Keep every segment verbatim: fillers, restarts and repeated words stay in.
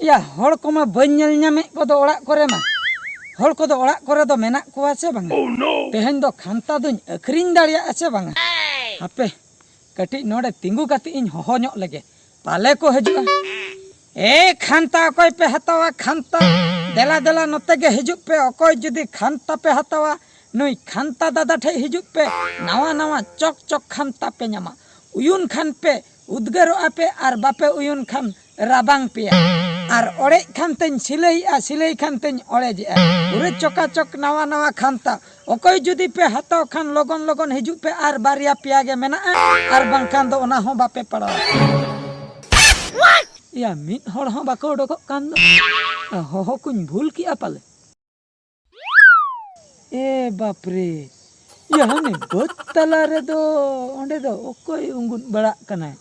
ᱭᱟ, ᱦᱚᱲ ᱠᱚᱢᱟ ᱵᱟᱹᱧ ᱧᱮᱞ ᱧᱟᱢᱮᱫ ᱠᱚᱫᱚ ᱚᱲᱟᱜ ᱠᱚᱨᱮ ᱢᱟ᱾ ᱦᱚᱲ ᱠᱚᱫᱚ ᱚᱲᱟᱜ ᱠᱚᱨᱮ ᱫᱚ ᱢᱮᱱᱟᱜ ᱠᱚᱣᱟ ᱥᱮ ᱵᱟᱝᱟ? ᱛᱮᱦᱮᱧ ᱫᱚ ᱠᱷᱟᱱᱛᱟ ᱫᱚᱧ ᱟᱹᱠᱷᱨᱤᱧ ᱫᱟᱲᱮᱭᱟᱜᱼᱟ ᱥᱮ ᱵᱟᱝᱟ? ᱦᱟᱯᱮ, ᱠᱟᱹᱴᱤᱡ ᱱᱚᱰᱮ ᱛᱤᱸᱜᱩ ᱠᱟᱛᱮ ᱤᱧ ᱦᱚᱦᱚ ᱧᱚᱜ ᱞᱮᱜᱮ, ᱯᱟᱞᱮ ᱠᱚ ᱦᱤᱡᱩᱜᱼᱟ᱾ ᱮ ᱠᱷᱟᱱᱛᱟ, ᱚᱠᱚᱭ ᱯᱮ ᱦᱟᱛᱟᱣᱟ ᱠᱷᱟᱱᱛᱟ? ᱫᱮᱞᱟ ᱫᱮᱞᱟ, ᱱᱚᱛᱮ ᱜᱮ ᱦᱤᱡᱩᱜ ᱯᱮ᱾ ᱚᱠᱚᱭ ᱡᱩᱫᱤ ᱠᱷᱟᱱᱛᱟ ᱯᱮ ᱦᱟᱛᱟᱣᱟ, ᱱᱩᱭ ᱠᱷᱟᱱᱛᱟ ᱫᱟᱫᱟ ᱴᱷᱮᱡ ᱦᱤᱡᱩᱜ ᱯᱮ᱾ ᱱᱟᱣᱟ ᱱᱟᱣᱟ ᱪᱚᱠ ᱪᱚᱠ ᱠᱷᱟᱱᱛᱟ ᱯᱮ ᱧᱟᱢᱟ᱾ ᱩᱭᱩᱱ ᱠᱷᱟᱱ ᱯᱮ ᱩᱫᱽᱜᱟᱹᱨᱚᱜᱼᱟ ᱯᱮ, ᱟᱨ ᱵᱟᱯᱮ ᱩᱭᱩᱱ ᱠᱷᱟᱱ ᱨᱟᱵᱟᱝ ᱯᱮᱭᱟ᱾ ᱟᱨ ᱚᱲᱮᱡ ᱠᱷᱟᱱ ᱛᱮᱧ ᱥᱤᱞᱟᱹᱭᱮᱜᱼᱟ, ᱥᱤᱞᱟᱹᱭ ᱠᱷᱟᱱ ᱛᱮᱧ ᱚᱲᱮᱡᱮᱜᱼᱟ᱾ ᱯᱩᱨᱟᱹ ᱪᱚᱠᱟ ᱪᱚᱠ ᱱᱟᱣᱟ ᱱᱟᱣᱟ ᱠᱷᱟᱱᱛᱟ᱾ ᱚᱠᱚᱭ ᱡᱩᱫᱤ ᱯᱮ ᱦᱟᱛᱟᱣ ᱠᱷᱟᱱ, ᱞᱚᱜᱚᱱ ᱞᱚᱜᱚᱱ ᱦᱤᱡᱩᱜ ᱯᱮ, ᱟᱨ ᱵᱟᱨᱭᱟ ᱯᱮᱭᱟ ᱜᱮ ᱢᱮᱱᱟᱜᱼᱟ, ᱟᱨ ᱵᱟᱝᱠᱷᱟᱱ ᱫᱚ ᱚᱱᱟ ᱦᱚᱸ ᱵᱟᱯᱮ ᱯᱟᱲᱟᱣᱟ᱾ ᱭᱟ, ᱢᱤᱫ ᱦᱚᱲ ᱦᱚᱸ ᱵᱟᱠᱚ ᱚᱰᱚᱠᱚᱜ ᱠᱟᱱ ᱫᱚ᱾ ᱦᱚᱦᱚ ᱠᱚᱧ ᱵᱷᱩᱞ ᱠᱮᱜᱼᱟ ᱯᱟᱞᱮ᱾ ᱮ ᱵᱟᱯᱨᱮ, ᱭᱟ, ᱦᱟᱱᱮ ᱵᱟᱹᱫᱽ ᱛᱟᱞᱟ ᱨᱮᱫᱚ, ᱚᱸᱰᱮ ᱫᱚ ᱚᱠᱚᱭ ᱩᱸᱜᱩᱫ ᱵᱟᱲᱟᱜ ᱠᱟᱱᱟᱭ?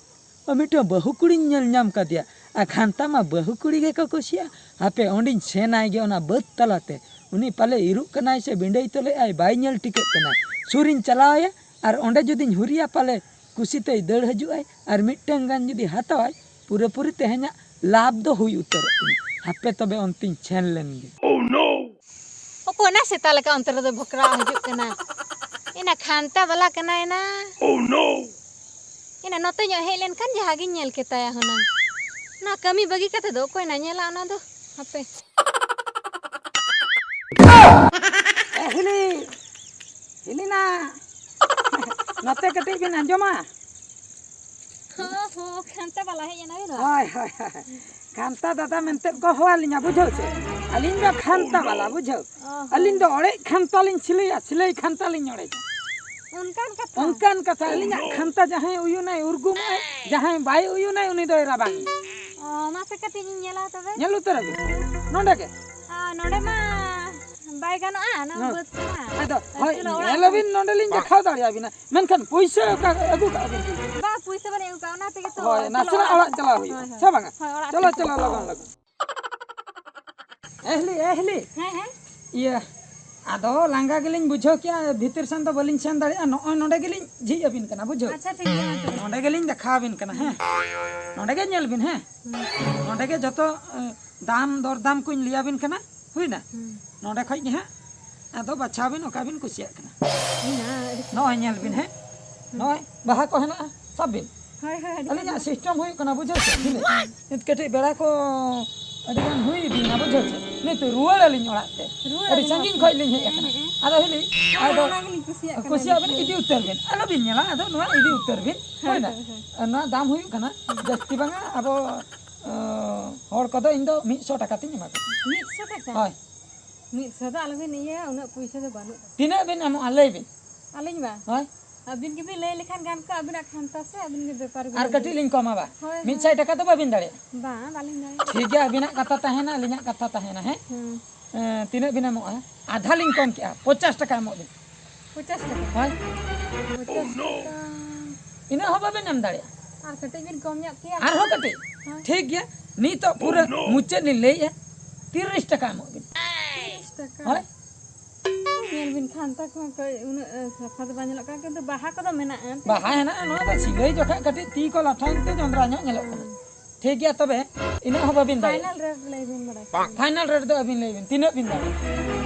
ᱟᱨ ᱢᱤᱫᱴᱟᱝ ᱵᱟᱹᱦᱩ ᱠᱩᱲᱤᱧ ᱧᱮᱞ ᱧᱟᱢ ᱠᱟᱫᱮᱭᱟ᱾ ᱟᱨ ᱠᱷᱟᱱᱛᱟ ᱢᱟ ᱵᱟᱹᱦᱩ ᱠᱩᱲᱤ ᱜᱮᱠᱚ ᱠᱩᱥᱤᱭᱟᱜᱼᱟ᱾ ᱦᱟᱯᱮ, ᱚᱸᱰᱮᱧ ᱥᱮᱱᱟᱭ ᱜᱮ ᱚᱱᱟ ᱵᱟᱹᱫᱽ ᱛᱟᱞᱟᱛᱮ᱾ ᱩᱱᱤ ᱯᱟᱞᱮ ᱤᱨᱩᱜ ᱠᱟᱱᱟᱭ ᱥᱮ ᱵᱤᱸᱰᱟᱹᱭ ᱛᱚᱞᱮᱜᱼᱟᱭ, ᱵᱟᱭ ᱧᱮᱞ ᱴᱷᱤᱠᱟᱹᱜ ᱠᱟᱱᱟ᱾ ᱥᱩᱨᱤᱧ ᱪᱟᱞᱟᱣ ᱟᱭᱟ, ᱟᱨ ᱚᱸᱰᱮ ᱡᱩᱫᱤᱧ ᱦᱩᱨᱤᱭᱟ, ᱯᱟᱞᱮ ᱠᱩᱥᱤᱛᱮᱭ ᱫᱟᱹᱲ ᱦᱤᱡᱩᱜᱼᱟᱭ, ᱟᱨ ᱢᱤᱫᱴᱟᱝ ᱜᱟᱱ ᱡᱩᱫᱤ ᱦᱟᱛᱟᱣᱟᱭ, ᱯᱩᱨᱟᱹᱯᱩᱨᱤ ᱛᱮᱦᱮᱧᱟᱜ ᱞᱟᱵᱷ ᱫᱚ ᱦᱩᱭ ᱩᱛᱟᱹᱨᱚᱜ ᱛᱤᱧᱟ᱾ ᱦᱟᱯᱮ ᱛᱚᱵᱮ, ᱚᱱᱛᱮᱧ ᱥᱮᱱ ᱞᱮᱱ ᱜᱮ᱾ ᱚᱠᱚᱭ ᱚᱱᱟ ᱥᱮᱛᱟ ᱞᱮᱠᱟ ᱚᱱᱛᱮ ᱨᱮᱫᱚ ᱵᱷᱚᱠᱨᱟᱣ ᱦᱤᱡᱩᱜ ᱠᱟᱱᱟ? ᱮᱱᱟ ᱠᱷᱟᱱᱛᱟ ᱵᱟᱞᱟ ᱠᱟᱱᱟᱭ ᱱᱟ᱾ ᱮᱱᱟ ᱱᱚᱛᱮ ᱧᱚᱜ ᱦᱮᱡ ᱞᱮᱱᱠᱷᱟᱱ ᱡᱟᱦᱟᱸ ᱜᱤᱧ ᱧᱮᱞ ᱠᱮᱛᱟᱭᱟ ᱦᱩᱱᱟᱹᱝ᱾ ᱚᱱᱟ ᱠᱟᱹᱢᱤ ᱵᱟᱹᱜᱤ ᱠᱟᱛᱮ ᱫᱚ ᱚᱠᱚᱭ ᱱᱟ ᱧᱮᱞᱟ ᱚᱱᱟ ᱫᱚ? ᱦᱟᱯᱮ᱾ ᱮ ᱦᱤᱞᱤ, ᱦᱤᱞᱤᱱᱟ, ᱱᱚᱛᱮ ᱠᱟᱹᱴᱤᱡ ᱵᱤᱱ ᱟᱸᱡᱚᱢᱟ? ᱦᱚᱸ, ᱦᱚᱸ, ᱠᱷᱟᱱᱛᱟ ᱵᱟᱞᱟ ᱦᱮᱡ ᱮᱱᱟ ᱵᱤᱱ ᱵᱟ? ᱦᱳᱭ, ᱦᱳᱭ, ᱦᱳᱭ᱾ ᱠᱷᱟᱱᱛᱟ ᱫᱟᱫᱟ ᱢᱮᱱᱛᱮ ᱠᱚ ᱦᱚᱦᱚ ᱟᱹᱞᱤᱧᱟ, ᱵᱩᱡᱷᱟᱹᱣ ᱪᱮ? ᱟᱹᱞᱤᱧ ᱫᱚ ᱠᱷᱟᱱᱛᱟ ᱵᱟᱞᱟ, ᱵᱩᱡᱷᱟᱹᱣ? ᱚ, ᱦᱚᱸ᱾ ᱟᱹᱞᱤᱧ ᱫᱚ ᱚᱲᱮᱡ ᱠᱷᱟᱱᱛᱟ ᱞᱤᱧ ᱥᱤᱞᱟᱹᱭᱟ, ᱥᱤᱞᱟᱹᱭ ᱠᱷᱟᱱᱛᱟ ᱞᱤᱧ ᱚᱲᱮᱡᱟ᱾ ᱚᱱᱠᱟᱱ ᱠᱟᱛᱷᱟ᱾ ᱚᱱᱠᱟᱱ ᱠᱟᱛᱷᱟ᱾ ᱟᱹᱞᱤᱧᱟᱜ ᱠᱷᱟᱱᱛᱟ ᱡᱟᱦᱟᱸᱭ ᱩᱭᱩᱱᱟᱭ ᱩᱨᱜᱩᱢᱚᱜᱼᱟᱭ, ᱡᱟᱦᱟᱸᱭ ᱵᱟᱭ ᱩᱭᱩᱱᱟᱭ ᱩᱱᱤ ᱫᱚᱭ ᱨᱟᱵᱟᱝ᱾ ᱚ, ᱢᱟᱥᱮ ᱠᱟᱹᱴᱤᱡ ᱤᱧ ᱧᱮᱞᱟ ᱛᱚᱵᱮ᱾ ᱧᱮᱞ ᱩᱛᱟᱹᱨ ᱟᱹᱵᱤᱱ ᱱᱚᱰᱮ ᱜᱮ᱾ ᱟᱨ ᱱᱚᱰᱮ ᱢᱟ ᱵᱟᱭ ᱜᱟᱱᱚᱜᱼᱟ, ᱚᱱᱟ ᱦᱮᱸ᱾ ᱵᱟᱹᱫᱽ ᱠᱟᱱᱟ᱾ ᱟᱫᱚ ᱟᱨ ᱦᱳᱭ, ᱪᱚᱞᱚ ᱚᱲᱟᱜ ᱧᱮᱞ ᱟᱹᱵᱤᱱ, ᱱᱚᱰᱮᱞᱤᱧ ᱫᱮᱠᱷᱟᱣ ᱫᱟᱲᱮᱭᱟᱵᱤᱱᱟ, ᱢᱮᱱᱠᱷᱟᱱ ᱯᱩᱭᱥᱟᱹ ᱚᱠᱟ ᱟᱹᱜᱩ ᱠᱟᱜ ᱵᱤᱱ᱾ ᱵᱟ, ᱯᱩᱭᱥᱟᱹ ᱵᱟᱹᱞᱤᱧ ᱟᱹᱜᱩ ᱠᱟᱜᱼᱟ, ᱚᱱᱟ ᱛᱮᱜᱮ ᱛᱚ᱾ ᱦᱳᱭ, ᱪᱚᱞᱚ ᱱᱟᱥᱮᱱᱟᱜ ᱚᱲᱟᱜ ᱪᱟᱞᱟᱜ ᱦᱩᱭᱩᱜᱼᱟ᱾ ᱦᱳᱭ, ᱦᱳᱭ᱾ ᱥᱮ ᱵᱟᱝᱟ? ᱦᱳᱭ, ᱚᱲᱟᱜ ᱪᱚᱞᱚ, ᱥᱮᱫ ᱪᱚᱞᱚ, ᱪᱟᱞᱟᱜ ᱞᱚᱜᱚᱱ, ᱞᱚᱜᱚᱱ᱾ ᱮᱦᱞᱤ, ᱮᱦᱞᱤ᱾ ᱦᱮᱸ, ᱦᱮᱸ᱾ ᱤᱭᱟᱹ, ᱟᱫᱚ ᱞᱟᱸᱜᱟ ᱜᱮᱞᱤᱧ ᱵᱩᱡᱷᱟᱹᱣ ᱠᱮᱜᱼᱟ, ᱵᱷᱤᱛᱤᱨ ᱥᱮᱱ ᱫᱚ ᱵᱟᱹᱞᱤᱧ ᱥᱮᱱ ᱫᱟᱲᱮᱭᱟᱜᱼᱟ᱾ ᱱᱚᱜᱼᱚᱭ ᱱᱚᱰᱮ ᱜᱮᱞᱤᱧ ᱡᱷᱤᱡ ᱟᱹᱵᱤᱱ ᱠᱟᱱᱟ, ᱵᱩᱡᱷᱟᱹᱣ? ᱟᱪᱪᱷᱟ, ᱴᱷᱤᱠ ᱜᱮᱭᱟ, ᱢᱟ ᱛᱚᱵᱮ᱾ ᱱᱚᱰᱮ ᱜᱮᱞᱤᱧ ᱫᱮᱠᱷᱟᱣ ᱟᱹᱵᱤᱱ ᱠᱟᱱᱟ, ᱦᱮᱸ? ᱱᱚᱰᱮ ᱜᱮ ᱧᱮᱞ ᱵᱤᱱ, ᱦᱮᱸ? ᱦᱩᱸ᱾ ᱱᱚᱰᱮ ᱜᱮ ᱡᱚᱛᱚ, ᱮ, ᱫᱟᱢ ᱫᱚᱨᱫᱟᱢ ᱠᱚᱧ ᱞᱟᱹᱭ ᱟᱹᱵᱤᱱ ᱠᱟᱱᱟ, ᱦᱩᱭᱱᱟ? ᱦᱩᱸ᱾ ᱱᱚᱰᱮ ᱠᱷᱚᱡ ᱜᱮ ᱦᱟᱸᱜ ᱟᱫᱚ ᱵᱟᱪᱷᱟᱣ ᱵᱤᱱ ᱚᱠᱟ ᱵᱤᱱ ᱠᱩᱥᱤᱭᱟᱜ ᱠᱟᱱᱟ᱾ ᱦᱩᱭᱱᱟ, ᱟᱹᱰᱤ ᱱᱚᱜᱼᱚᱭ ᱧᱮᱞ ᱵᱤᱱ, ᱦᱮᱸ? ᱦᱩᱸ᱾ ᱱᱚᱜᱼᱚᱭ ᱵᱟᱦᱟ ᱠᱚ ᱦᱮᱱᱟᱜᱼᱟ, ᱥᱟᱵ ᱵᱤᱱ᱾ ᱦᱳᱭ, ᱦᱳᱭ, ᱟᱹᱰᱤ ᱟᱹᱞᱤᱧᱟᱜ ᱪᱮᱦᱨᱟ᱾ System ᱦᱩᱭᱩᱜ ᱠᱟᱱᱟ, ᱵᱩᱡᱷᱟᱹᱣ ᱥᱮ? ᱦᱩᱸ᱾ ᱱᱤᱛ ᱠᱟᱹᱴᱤᱡ ᱵᱮᱲᱟ ᱠᱚ ᱟᱹᱰᱤ ᱜᱟᱱ ᱦᱩᱭ ᱤᱫᱤᱭᱮᱱᱟ, ᱵᱩᱡᱷᱟᱹᱣ ᱥᱮ? ᱱᱤᱛ ᱨᱩᱣᱟᱹᱲ ᱟᱹᱞᱤᱧ ᱚᱲᱟᱜ ᱛᱮ᱾ ᱨᱩᱣᱟᱹᱲ ᱟᱹᱰᱤ ᱟᱹᱞᱤᱧ ᱥᱟᱺᱜᱤᱧ ᱚᱲᱟᱜ ᱠᱷᱚᱡ ᱛᱮ᱾ ᱞᱤᱧ ᱦᱮᱡ ᱦᱮᱸ, ᱟᱠᱟᱱᱟ᱾ ᱦᱮᱸ, ᱦᱮᱸ᱾ ᱟᱫᱚ ᱦᱤᱞᱤ, ᱦᱳᱭ, ᱚᱱᱟ ᱜᱮᱞᱤᱧ ᱠᱩᱥᱤᱭᱟᱜ ᱠᱟᱱᱟ᱾ ᱠᱩᱥᱤᱭᱟᱜ ᱵᱤᱱ, ᱤᱫᱤ ᱩᱛᱟᱹᱨ ᱵᱤᱱ᱾ ᱟᱞᱚ ᱵᱤᱱ ᱧᱮᱞᱟ, ᱟᱫᱚ ᱱᱚᱣᱟ ᱤᱫᱤ ᱩᱛᱟᱹᱨ ᱵᱤᱱ᱾ ᱦᱳᱭ, ᱦᱩᱭᱱᱟ? ᱦᱳᱭ, ᱦᱳᱭ᱾ ᱟᱨ ᱱᱚᱣᱟ ᱫᱟᱢ ᱦᱩᱭᱩᱜ ᱠᱟᱱᱟ, ᱡᱟᱹᱥᱛᱤ ᱵᱟᱝᱟ, ᱟᱵᱚ, ᱚ, ᱦᱚᱲ ᱠᱚᱫᱚ ᱤᱧ ᱫᱚ ᱢᱤᱫ ᱥᱚ ᱴᱟᱠᱟ ᱛᱤᱧ ᱮᱢᱟ ᱠᱚᱣᱟ᱾ ᱢᱤᱫ ᱥᱚ ᱴᱟᱠᱟ? ᱦᱳᱭ᱾ ᱢᱤᱫ ᱥᱚ ᱫᱚ ᱟᱞᱚᱵᱤᱱ ᱤᱭᱟᱹᱭᱟ, ᱩᱱᱟᱹᱜ ᱯᱩᱭᱥᱟᱹ ᱫᱚ ᱵᱟᱹᱱᱩᱜᱼᱟ᱾ ᱛᱤᱱᱟᱹᱜ ᱵᱤᱱ ᱮᱢᱚᱜᱼᱟ, ᱞᱟᱹᱭ ᱵᱤᱱ? ᱟᱹᱞᱤᱧ ᱵᱟ? ᱦᱳᱭ᱾ ᱟᱹᱵᱤᱱ ᱜᱮᱵᱤᱱ ᱞᱟᱹᱭ ᱞᱮᱠᱷᱟᱱ ᱜᱟᱱ ᱠᱚᱜᱼᱟ, ᱟᱹᱵᱤᱱᱟᱜ ᱠᱷᱟᱱᱛᱟ ᱥᱮ, ᱟᱹᱵᱤᱱ ᱜᱮ ᱵᱮᱯᱟᱨ ᱵᱤᱱ ᱟᱨ ᱞᱟᱹᱭ᱾ ᱠᱟᱹᱴᱤᱡ ᱞᱤᱧ ᱠᱚᱢᱟ ᱵᱟ? ᱦᱳᱭ, ᱢᱤᱫ ᱥᱟᱭ ᱦᱳᱭ᱾ ᱴᱟᱠᱟ ᱫᱚ ᱵᱟᱹᱵᱤᱱ ᱫᱟᱲᱮᱭᱟᱜᱼᱟ? ᱵᱟᱝ, ᱵᱟᱹᱞᱤᱧ ᱫᱟᱲᱮᱭᱟᱜᱼᱟ᱾ ᱴᱷᱤᱠ ᱜᱮᱭᱟ, ᱟᱹᱵᱤᱱᱟᱜ ᱠᱟᱛᱷᱟ ᱛᱟᱦᱮᱱᱟ, ᱟᱹᱞᱤᱧᱟᱜ ᱠᱟᱛᱷᱟ ᱛᱟᱦᱮᱱᱟ, ᱦᱮᱸ? ᱦᱩᱸ᱾ ᱮᱸ, ᱛᱤᱱᱟᱹᱜ ᱵᱤᱱ ᱮᱢᱚᱜᱼᱟ? ᱟᱫᱷᱟ ᱞᱤᱧ ᱠᱚᱢ ᱠᱮᱜᱼᱟ, ᱯᱚᱪᱟᱥ ᱴᱟᱠᱟ ᱮᱢᱚᱜ ᱵᱤᱱ᱾ ᱯᱚᱪᱟᱥ ᱴᱟᱠᱟ? ᱦᱳᱭ᱾ ᱯᱚᱪᱟᱥ ᱴᱟᱠᱟ᱾ ᱤᱱᱟᱹᱜ ᱦᱚᱸ ᱵᱟᱵᱤᱱ ᱮᱢ ᱫᱟᱲᱮᱭᱟᱜᱼᱟ? ᱟᱨ ᱠᱟᱹᱴᱤᱡ ᱵᱤᱱ ᱠᱚᱢ ᱧᱚᱜ ᱠᱮᱭᱟ᱾ ᱟᱨᱦᱚᱸ ᱠᱟᱹᱴᱤᱡ? ᱦᱳᱭ᱾ ᱴᱷᱤᱠ ᱜᱮᱭᱟ, ᱱᱤᱛᱚᱜ ᱯᱩᱨᱟᱹ ᱢᱩᱪᱟᱹᱫ ᱞᱤᱧ ᱞᱟᱹᱭᱮᱜᱼᱟ, ᱛᱤᱨᱤᱥ ᱴᱟᱠᱟ ᱮᱢᱚᱜ ᱵᱤᱱ᱾ ᱛᱤᱨᱤᱥ ᱴᱟᱠᱟ? ᱦᱳᱭ᱾ ᱧᱮᱞ ᱵᱤᱱ, ᱠᱷᱟᱱᱛᱟ ᱠᱚᱦᱚᱸ ᱠᱟᱹᱡ ᱩᱱᱟᱹᱜ, ᱮ, ᱥᱟᱯᱷᱟ ᱫᱚ ᱵᱟᱝ ᱧᱮᱞᱚᱜ ᱠᱟᱱᱟ, ᱠᱤᱱᱛᱩ ᱵᱟᱦᱟ ᱠᱚᱫᱚ ᱢᱮᱱᱟᱜᱼᱟ᱾ ᱵᱟᱦᱟ ᱦᱮᱱᱟᱜᱼᱟ, ᱱᱚᱣᱟ ᱫᱚ ᱥᱤᱞᱟᱹᱭ ᱡᱚᱠᱷᱟᱡ ᱠᱟᱹᱴᱤᱡ ᱛᱤ ᱠᱚ ᱞᱟᱴᱷᱟᱭᱮᱱ ᱛᱮ ᱡᱚᱸᱫᱽᱨᱟ ᱧᱚᱜ ᱧᱮᱞᱚᱜ ᱠᱟᱱᱟ᱾ ᱦᱩᱸ᱾ ᱴᱷᱤᱠ ᱜᱮᱭᱟ, ᱛᱚᱵᱮ ᱤᱱᱟᱹᱜ ᱦᱚᱸ ᱵᱟᱵᱤᱱ ᱫᱟᱲᱮᱭᱟᱜᱼᱟ᱾ Final rate ᱞᱟᱹᱭ ᱵᱤᱱ ᱵᱟᱲᱟᱭ ᱠᱷᱟᱱ᱾ Final rate ᱫᱚ ᱟᱹᱵᱤᱱ ᱞᱟᱹᱭ ᱵᱤᱱ, ᱛᱤᱱᱟᱹᱜ ᱵᱤᱱ ᱫᱟᱲᱮᱭᱟᱜᱼᱟ?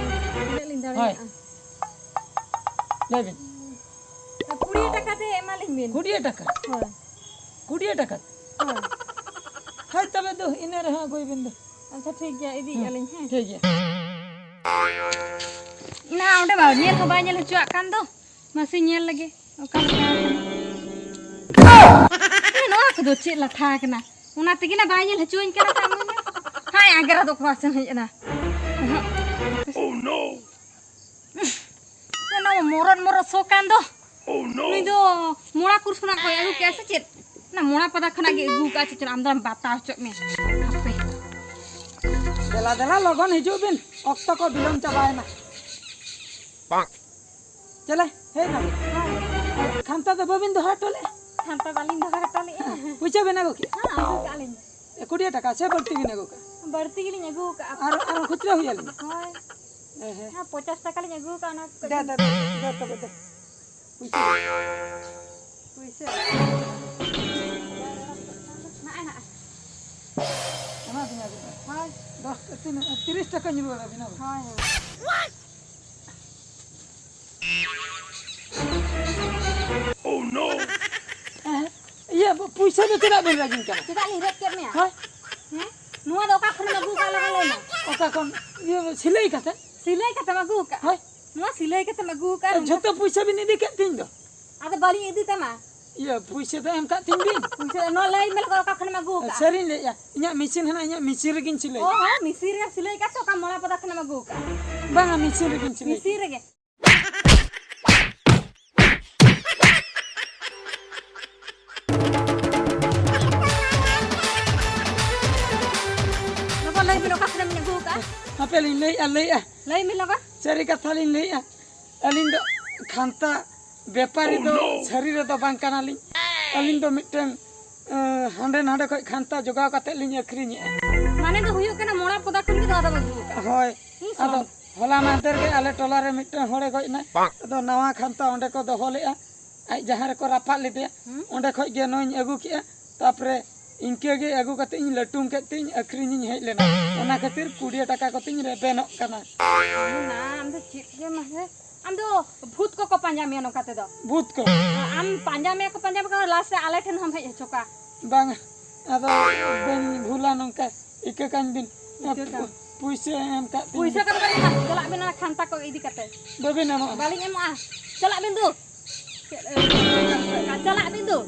ᱛᱤᱱᱟᱹᱜ ᱞᱤᱧ ᱦᱳᱭ᱾ ᱫᱟᱲᱮᱭᱟᱜᱼᱟ? ᱞᱟᱹᱭ ᱵᱤᱱ᱾ ᱠᱩᱲᱤ ᱴᱟᱠᱟ ᱛᱮ ᱮᱢᱟᱞᱤᱧ ᱵᱤᱱ᱾ ᱠᱩᱲᱤ ᱴᱟᱠᱟ? ᱦᱳᱭ᱾ ᱠᱩᱲᱤ ᱴᱟᱠᱟ? ᱦᱳᱭ᱾ ᱦᱳᱭ, ᱛᱚᱵᱮ ᱫᱚ ᱤᱱᱟᱹ ᱨᱮᱦᱚᱸ ᱟᱹᱜᱩᱭ ᱵᱤᱱ ᱫᱚ᱾ ᱟᱪᱪᱷᱟ, ᱴᱷᱤᱠ ᱜᱮᱭᱟ, ᱤᱫᱤᱭᱮᱫᱼᱟ ᱞᱤᱧ, ᱦᱮᱸ᱾ ᱴᱷᱤᱠ ᱜᱮᱭᱟ᱾ ᱤᱱᱟ ᱚᱸᱰᱮ ᱵᱟ ᱧᱮᱞ ᱦᱚᱸ ᱵᱟᱭ ᱧᱮᱞ ᱦᱚᱪᱚᱣᱟᱜ ᱠᱟᱱ ᱫᱚ᱾ ᱢᱟᱥᱮ ᱧᱮᱞ ᱞᱮᱜᱮ, ᱚᱠᱟ ᱞᱮᱠᱟ ᱟᱠᱟᱱᱟ᱾ ᱮ, ᱱᱚᱣᱟ ᱠᱚᱫᱚ ᱪᱮᱫ ᱞᱟᱴᱷᱟ ᱟᱠᱟᱱᱟ? ᱚᱱᱟ ᱛᱮᱜᱮ ᱱᱟ ᱵᱟᱭ ᱧᱮᱞ ᱦᱚᱪᱚᱣᱟᱹᱧ ᱠᱟᱱᱟ ᱛᱟᱢ ᱫᱚ᱾ ᱦᱟᱭ, ᱟᱜᱽᱨᱟ ᱫᱚ ᱚᱠᱟ ᱥᱮᱱ ᱦᱮᱡ ᱮᱱᱟ? ᱚᱦᱚᱸᱜ᱾ ᱮ, ᱱᱚᱣᱟ ᱢᱚᱨᱚᱫ ᱢᱚᱨᱚᱫ ᱥᱚ ᱠᱟᱱ ᱫᱚ᱾ ᱩᱱᱤ ᱫᱚ ᱢᱚᱲᱟ ᱠᱩᱨᱥ ᱠᱷᱚᱱᱟᱜ ᱠᱚ ᱟᱹᱜᱩ ᱠᱮᱜᱼᱟ ᱥᱮ ᱪᱮᱫ? ᱚᱱᱟ ᱢᱚᱲᱟ ᱯᱟᱫᱟ ᱠᱷᱚᱱᱟᱜ ᱜᱮ ᱟᱹᱜᱩ ᱠᱟᱜᱼᱟ ᱪᱮᱫ ᱪᱚᱝ? ᱟᱢ ᱫᱚᱢ ᱵᱟᱛᱟ ᱦᱚᱪᱚᱜ ᱢᱮ᱾ ᱦᱟᱯᱮ᱾ ᱫᱮᱞᱟ ᱫᱮᱞᱟ ᱞᱚᱜᱚᱱ ᱦᱤᱡᱩᱜ ᱵᱤᱱ, ᱚᱠᱛᱚ ᱠᱚ ᱵᱤᱞᱚᱢ ᱪᱟᱵᱟᱭᱮᱱᱟ᱾ ᱪᱮᱞᱮ, ᱦᱮᱡ ᱮᱱᱟ᱾ ᱠᱷᱟᱱᱛᱟ ᱫᱚ ᱵᱟᱹᱵᱤᱱ ᱫᱚᱦᱚ ᱦᱚᱴᱚ ᱞᱮᱫᱼᱟ? ᱠᱷᱟᱱᱛᱟ ᱵᱟᱹᱞᱤᱧ ᱫᱚᱦᱚ ᱦᱚᱴᱚ ᱞᱮᱫᱼᱟ᱾ ᱯᱩᱭᱥᱟᱹ ᱵᱤᱱ ᱟᱹᱜᱩ ᱠᱮᱜᱼᱟ? ᱦᱮᱸ, ᱟᱹᱜᱩ ᱠᱟᱜᱼᱟ ᱞᱤᱧ᱾ ᱮ, ᱠᱩᱲᱤ ᱴᱟᱠᱟ ᱥᱮ ᱵᱟᱹᱲᱛᱤ ᱵᱤᱱ ᱟᱹᱜᱩ ᱠᱟᱜᱼᱟ? ᱵᱟᱹᱲᱛᱤ ᱜᱮᱞᱤᱧ ᱟᱹᱜᱩ ᱠᱟᱜᱼᱟ᱾ ᱟᱨ, ᱟᱨ ᱠᱷᱩᱪᱨᱟᱹ ᱦᱩᱭ ᱟᱹᱞᱤᱧᱟ? ᱦᱳᱭ᱾ ᱮ, ᱦᱮᱸ᱾ ᱦᱮᱸ, ᱯᱚᱧᱪᱟᱥ ᱴᱟᱠᱟ ᱞᱤᱧ ᱟᱹᱜᱩ ᱠᱟᱜᱼᱟ, ᱚᱱᱟ ᱫᱮ, ᱫᱮ, ᱫᱮ, ᱫᱮ ᱛᱚᱵᱮ ᱫᱮ᱾ ᱯᱩᱭᱥᱟᱹ᱾ ᱯᱩᱭᱥᱟᱹ᱾ ᱱᱟᱜᱼᱟ, ᱱᱟᱜᱼᱟ᱾ ᱮᱢᱟ ᱫᱤᱧᱟ ᱵᱤᱱ? ᱦᱳᱭ᱾ ᱫᱚᱥ, ᱛᱤᱱᱟᱹᱜ, ᱛᱤᱨᱤᱥ ᱴᱟᱠᱟᱧ ᱨᱩᱣᱟᱹᱲ ᱟᱵᱤᱱᱟ᱾ ᱦᱳᱭ, ᱦᱳᱭ᱾ ᱦᱮᱸ, ᱤᱭᱟᱹ, ᱯᱩᱭᱥᱟᱹ ᱫᱚ ᱪᱮᱫᱟᱜ ᱵᱤᱱ ᱨᱮᱡᱤᱧ ᱠᱟᱱᱟ? ᱪᱮᱫᱟᱜ ᱞᱤᱧ ᱨᱮᱡ ᱠᱮᱫ ᱢᱮᱭᱟ? ᱦᱳᱭ᱾ ᱦᱮᱸ? ᱱᱚᱣᱟ ᱫᱚ ᱚᱠᱟ ᱠᱷᱚᱱᱮᱢ ᱟᱹᱜᱩ ᱠᱟᱜᱼᱟ, ᱞᱟᱜᱟ ᱞᱟᱹᱭ ᱢᱮ? ᱚᱠᱟ ᱠᱷᱚᱱ? ᱤᱭᱟᱹ, ᱥᱤᱞᱟᱹᱭ ᱠᱟᱛᱮ? ᱥᱤᱞᱟᱹᱭ ᱠᱟᱛᱮᱢ ᱟᱹᱜᱩ ᱠᱟᱜᱼᱟ? ᱦᱳᱭ᱾ ᱱᱚᱣᱟ ᱥᱤᱞᱟᱹᱭ ᱠᱟᱛᱮᱢ ᱟᱹᱜᱩ ᱠᱟᱜᱼᱟ, ᱱᱚᱝᱠᱟ? ᱡᱷᱚᱛᱚ ᱯᱩᱭᱥᱟᱹ ᱵᱤᱱ ᱤᱫᱤ ᱠᱮᱫ ᱛᱤᱧ ᱫᱚ᱾ ᱟᱫᱚ ᱵᱟᱹᱞᱤᱧ ᱤᱫᱤ ᱛᱟᱢᱟ᱾ ᱤᱭᱟᱹ, ᱯᱩᱭᱥᱟᱹ ᱫᱚ ᱮᱢ ᱠᱟᱜ ᱛᱤᱧ ᱵᱤᱱ᱾ ᱯᱩᱭᱥᱟᱹ ᱫᱚ ᱱᱚᱣᱟ ᱞᱟᱹᱭ ᱢᱮ, ᱚᱠᱟ ᱠᱷᱚᱱᱮᱢ ᱟᱹᱜᱩ ᱠᱟᱜᱼᱟ? ᱥᱟᱹᱨᱤᱧ ᱞᱟᱹᱭᱮᱜᱼᱟ, ᱤᱧᱟᱹᱜ ᱢᱮᱥᱤᱱ ᱦᱮᱱᱟᱜᱼᱟ, ᱤᱧᱟᱹᱜ ᱢᱮᱥᱤᱱ ᱨᱮᱜᱮᱧ ᱥᱤᱞᱟᱹᱭᱟ᱾ ᱚ, ᱦᱚᱸ, ᱢᱮᱥᱤᱱ ᱨᱮᱜᱮᱢ ᱥᱤᱞᱟᱹᱭ ᱠᱟᱜᱼᱟ ᱥᱮ ᱚᱠᱟ ᱢᱚᱲᱟ ᱯᱟᱫᱟ ᱠᱷᱚᱱᱮᱢ ᱟᱹᱜᱩ ᱠᱟᱜᱼᱟ? ᱵᱟᱝᱟ, ᱢᱮᱥᱤᱱ ᱨᱮᱜᱮᱧ ᱥᱤᱞᱟᱹᱭ᱾ ᱢᱮᱥᱤᱱ ᱨᱮᱜᱮ? ᱞᱚᱜᱚᱱ ᱞᱟᱹᱭ ᱵᱤᱱ, ᱚᱠᱟ ᱠᱷᱚᱱᱮᱢ ᱟᱹᱜᱩ ᱠᱟᱜᱼᱟ? ᱦᱟᱯᱮ ᱞᱤᱧ ᱞᱟᱹᱭᱮᱜᱼᱟ, ᱞᱟᱹᱭᱮᱜᱼᱟ᱾ ᱞᱟᱹᱭ ᱢᱮ ᱞᱚᱜᱚᱱ᱾ ᱥᱟᱹᱨᱤ ᱠᱟᱛᱷᱟ ᱞᱤᱧ ᱞᱟᱹᱭᱮᱜᱼᱟ, ᱟᱹᱞᱤᱧ ᱫᱚ ᱠᱷᱟᱱᱛᱟ ᱵᱮᱯᱟᱨᱤ ᱫᱚ ᱥᱟᱹᱨᱤ ᱨᱮᱫᱚ ᱵᱟᱝ ᱠᱟᱱᱟᱞᱤᱧ᱾ ᱟᱹᱞᱤᱧ ᱫᱚ ᱢᱤᱫᱴᱟᱝ, ᱮᱸ, ᱦᱟᱸᱰᱮ ᱱᱟᱸᱰᱮ ᱠᱷᱚᱡ ᱠᱷᱟᱱᱛᱟ ᱡᱚᱜᱟᱣ ᱠᱟᱛᱮ ᱞᱤᱧ ᱟᱹᱠᱷᱨᱤᱧᱮᱜᱼᱟ᱾ ᱢᱟᱱᱮ ᱫᱚ ᱦᱩᱭᱩᱜ ᱠᱟᱱᱟ, ᱢᱚᱲᱟ ᱯᱚᱫᱟ ᱠᱷᱚᱱ ᱜᱮ ᱱᱚᱣᱟ ᱫᱚᱢ ᱟᱹᱜᱩ ᱠᱟᱜᱼᱟ᱾ ᱦᱳᱭ᱾ ᱦᱩᱸ, ᱟᱫᱚ ᱥᱚᱱ᱾ ᱦᱚᱞᱟ ᱢᱟᱦᱫᱮᱨ ᱜᱮ ᱟᱞᱮ ᱴᱚᱞᱟ ᱨᱮ ᱢᱤᱫᱴᱟᱝ ᱦᱚᱲᱮ ᱜᱚᱡ ᱮᱱᱟ᱾ ᱟᱫᱚ ᱱᱟᱣᱟ ᱠᱷᱟᱱᱛᱟ ᱚᱸᱰᱮ ᱠᱚ ᱫᱚᱦᱚ ᱞᱮᱜᱼᱟ᱾ ᱟᱡ ᱡᱟᱦᱟᱸ ᱨᱮᱠᱚ ᱨᱟᱯᱟᱜ ᱞᱮᱫᱮᱭᱟ, ᱦᱩᱸ᱾ ᱚᱸᱰᱮ ᱠᱷᱚᱡ ᱜᱮ ᱱᱚᱣᱟᱧ ᱟᱹᱜᱩ ᱠᱮᱜᱼᱟ᱾ ᱛᱟᱯᱚᱨᱮ ᱤᱱᱠᱟᱹ ᱜᱮ ᱟᱹᱜᱩ ᱠᱟᱛᱮ ᱤᱧ ᱞᱟᱹᱴᱩᱢ ᱠᱮᱫ ᱛᱤᱧ ᱟᱹᱠᱷᱨᱤᱧᱤᱧ ᱦᱮᱡ ᱞᱮᱱᱟ᱾ ᱚᱱᱟ ᱠᱷᱟᱹᱛᱤᱨ ᱠᱩᱲᱤ ᱴᱟᱠᱟ ᱠᱚᱛᱮᱧ ᱨᱮᱵᱮᱱᱚᱜ ᱠᱟᱱᱟ᱾ ᱮ ᱢᱟ, ᱟᱢ ᱫᱚ ᱪᱮᱫ ᱜᱮ ᱢᱟᱥᱮ, ᱟᱢ ᱫᱚ ᱵᱷᱩᱛ ᱠᱚᱠᱚ ᱯᱟᱸᱡᱟ ᱢᱮᱭᱟ ᱱᱚᱝᱠᱟ ᱛᱮᱫᱚ᱾ ᱵᱷᱩᱛ ᱠᱚ? ᱟᱢ ᱯᱟᱸᱡᱟ ᱢᱮᱭᱟ ᱠᱚ, ᱯᱟᱸᱡᱟ ᱢᱮᱭᱟ ᱠᱚ, ᱞᱟᱥᱴ ᱨᱮ ᱟᱞᱮ ᱴᱷᱮᱱ ᱦᱚᱸᱢ ᱦᱮᱡ ᱦᱚᱪᱚ ᱠᱟ᱾ ᱵᱟᱝ, ᱟᱫᱚ ᱵᱟᱹᱧ ᱵᱷᱩᱞᱟ ᱱᱚᱝᱠᱟ᱾ ᱤᱠᱟᱹ ᱠᱟᱹᱧ ᱵᱤᱱ᱾ ᱤᱠᱟᱹ ᱠᱟᱢ᱾ ᱯᱩᱭᱥᱟᱹ ᱮᱢ ᱠᱟᱜ ᱛᱤᱧ ᱯᱩᱭᱥᱟᱹ ᱵᱤᱱ᱾ ᱠᱚᱫᱚ ᱵᱟᱹᱧ ᱮᱢᱟ᱾ ᱪᱟᱞᱟᱜ ᱵᱤᱱ ᱚᱱᱟ ᱠᱷᱟᱱᱛᱟ ᱠᱚ ᱤᱫᱤ ᱠᱟᱛᱮ᱾ ᱵᱟᱹᱵᱤᱱ ᱮᱢᱚᱜᱼᱟ? ᱵᱟᱹᱞᱤᱧ ᱮᱢᱚᱜᱼᱟ᱾ ᱪᱟᱞᱟᱜ ᱵᱤᱱ ᱫᱩ᱾ ᱪᱟᱞᱟᱜ ᱵᱤᱱ ᱫᱩ᱾